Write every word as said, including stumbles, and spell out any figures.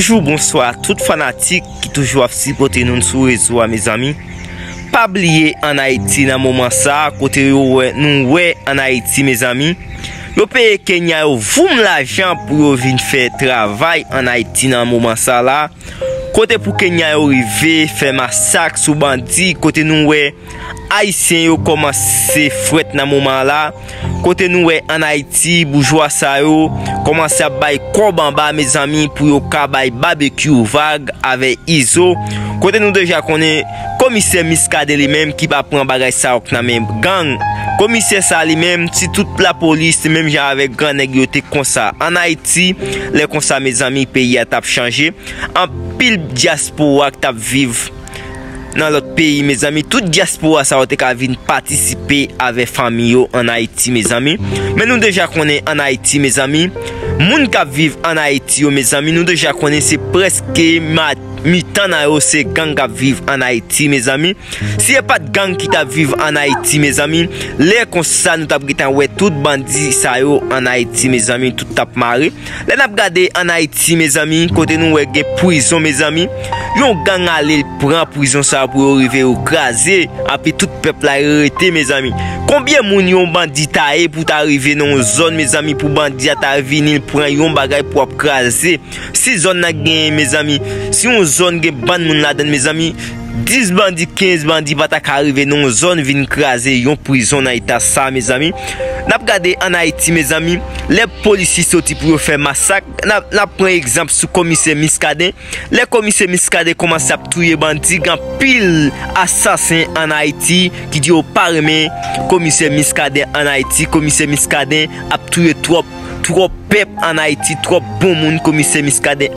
Bonjou, bonswa tout fanatik ki toujou ap sipòte nou sou rezo a, mezanmi. Pa bliye, ann Ayiti nan moman sa a, kote yo wè, nou wè ann Ayiti, mezanmi, yo peye Kenya yo voum lajan pou yo vin fè travay ann Ayiti nan moman sa la. Kote pou Kenya yo rive fè masak sou bandi, kote nou wè Ayisyen yo kòmanse frèt nan moman la, kote nou wè ann Ayiti, boujwa sa yo kòmanse ap bay kòb anba, mezanmi, pou yo ka bay Babekyou vag avè Izo. Kote nou deja konnen komisè Miskaden li menm ki pa pran bagay sa yo k nan men gang. Komisè sa li menm, si tout lapolis, menm jan avèk gran nèg yo te konsa ann Ayiti, lè konsa, mezanmi, peyi a t ap chanje. Anpil dyaspora k t ap viv nan lòt peyi, mezanmi, tout dyaspora sa yo te ka vin patisipe avè fanmi yo ann Ayiti, mezanmi. Men nou deja konnen ann Ayiti, mezanmi, moun k ap viv ann Ayiti yo, mezanmi, nou deja konnen se prèske ma-, mitan nan yo se gang k ap viv ann Ayiti, mezanmi. Si e pa t gang ki t ap viv ann Ayiti, mezanmi, lè konsa nou t ap gentan wè tout bandi sa yo ann Ayiti, mezanmi, tout t ap mare. Lè n ap gade ann Ayiti, mezanmi, kote nou wè gen prizon, mezanmi, yon gang ale l pran prizon sa pou yo rive yo kraze, anpi tout pèp la rete, mezanmi. Konbyen moun yon bandi ta ye pou ta rive nan yon zòn, mezanmi, pou bandi a ta vini l pran yon bagay pou ap kraze? Si zòn nan gen, mezanmi, si yon zòn gen bann moun ladan l, mezanmi, dis bandi, kenz bandi pa ta ka rive nan yon zòn vin kraze yon prizon nan eta sa, mezanmi. N ap gade ann Ayiti, mezanmi, lè polisye soti pou yo fè masak, n ap, n ap pran egzanp sou komisè Miskaden. Lè komisè Miskaden kòmanse ap touye bandi, gen anpil asasen ann Ayiti ki di yo pa renmen komisè Miskaden ann Ayiti. Komisè Miskaden ap touye twòp, twòp pèp ann Ayiti, twòp bon moun komisè Miskaden